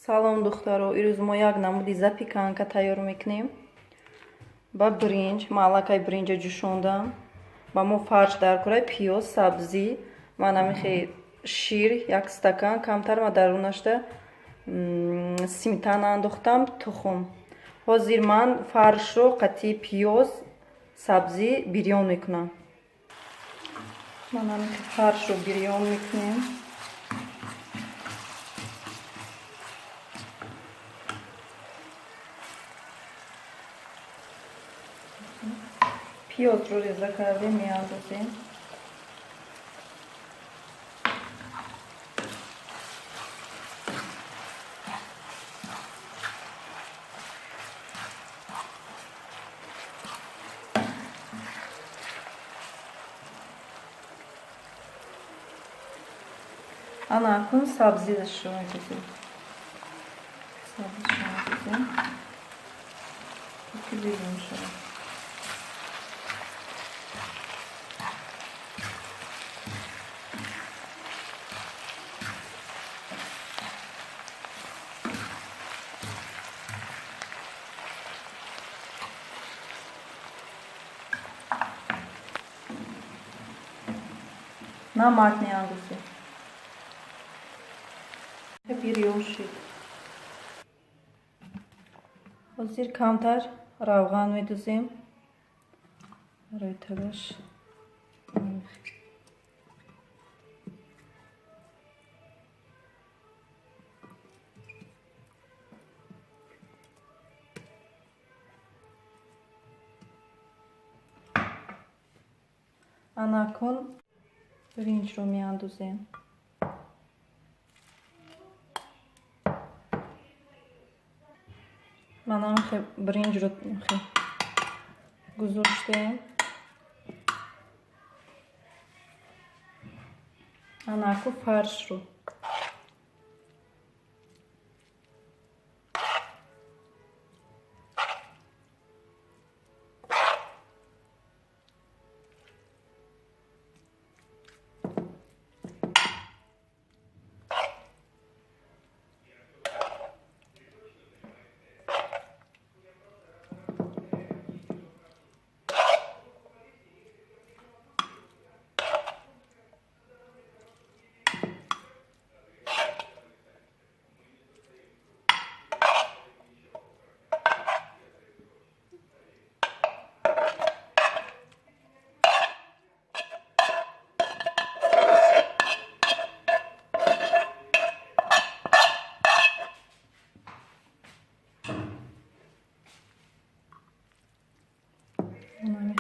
Салом, духтаро! Ирӯз мо як намуди запеканка тайёр мекунем ба биринҷ. Ман аллакай биринҷа ҷӯшондам. Ба мо фарш даркора: пиёз, сабзӣ, ман амихе шир як стакан камтар, ма дарунашда сметана андохтам, тухм. Ҳозир ман фаршро қатъи пиёз, сабзӣ бирён мекунам. Ман амихе фаршро бирён мекунем. Пиёзро реза кардем, меандозем. Ана акнун сабзиашро мегузорем. Сабзиашро мегузорем, ки бирён шавад. Намак меандозем. Бирён шид. Ҳозир камтар равған медузем барои талаш. Ана акнун биринҷро меандозем. Манам биринҷро гузоштем. Ана акнун фаршро.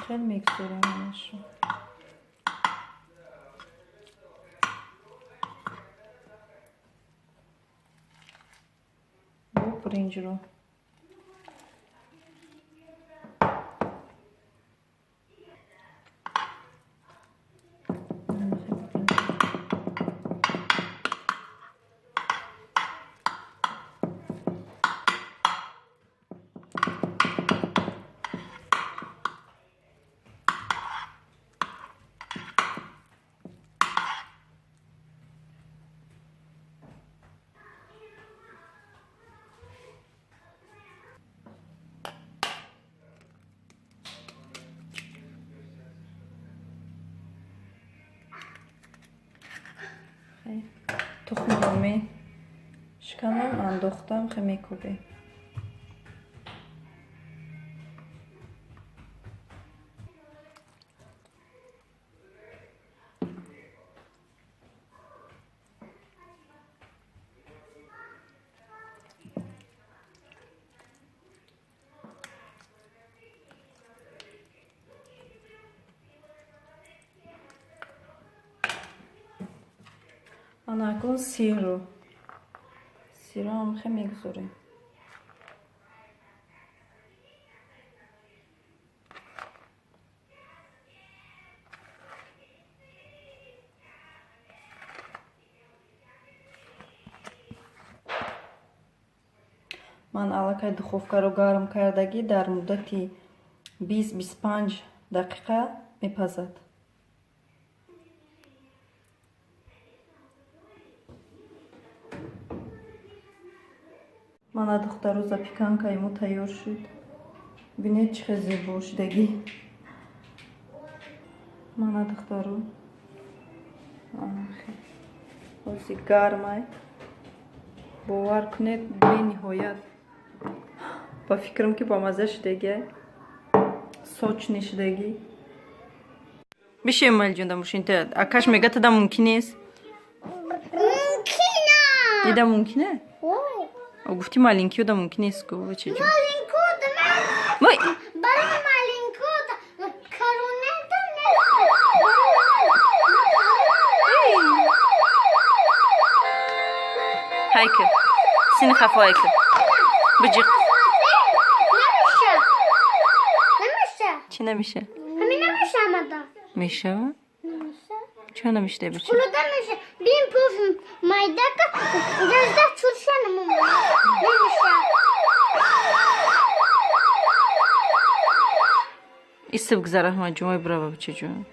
Хел мегузорем ҳамашро. Бо биринҷро. Тухмро мешиканам, андохтам, хе мекӯбем. Ана акнун сирро. Сирро хе мегузорем. Ман аллакай духовкаро гарм кардагӣ, дар муддати 20-25 дақиқа мепазад. Мана, духтару, запеканкаи мо тайёр шуд. Бинед, чӣ хел зебо шудагӣ. Мана, духтару, ҳози гармай, бовар кунед, бениҳоят, ба фикрам, ки бамаза шудагиай, сочный шудагӣ. Бишем, Малҷон, да мошинта. Акаш мега, тада мумкин нест. Мумкина. Ида мумкина? Ой. Гуфти, маленькиё да мумкин нест ку, бачаҷон. Маленько да ман. Вой! Барои маленько да каронета нест. Ҳайка сини хафо, ҳайка биҷиқ. Намеша. Намеша. Чӣ намеша? Ҳамин намеша амада. Мешава. Намеша. Чаро намешуда, бача? Хулода меша. Бин, пуф майдака газда чурша намеша. Истиб гузар, Аҳмадҷон. Ой, брава, бачаҷон.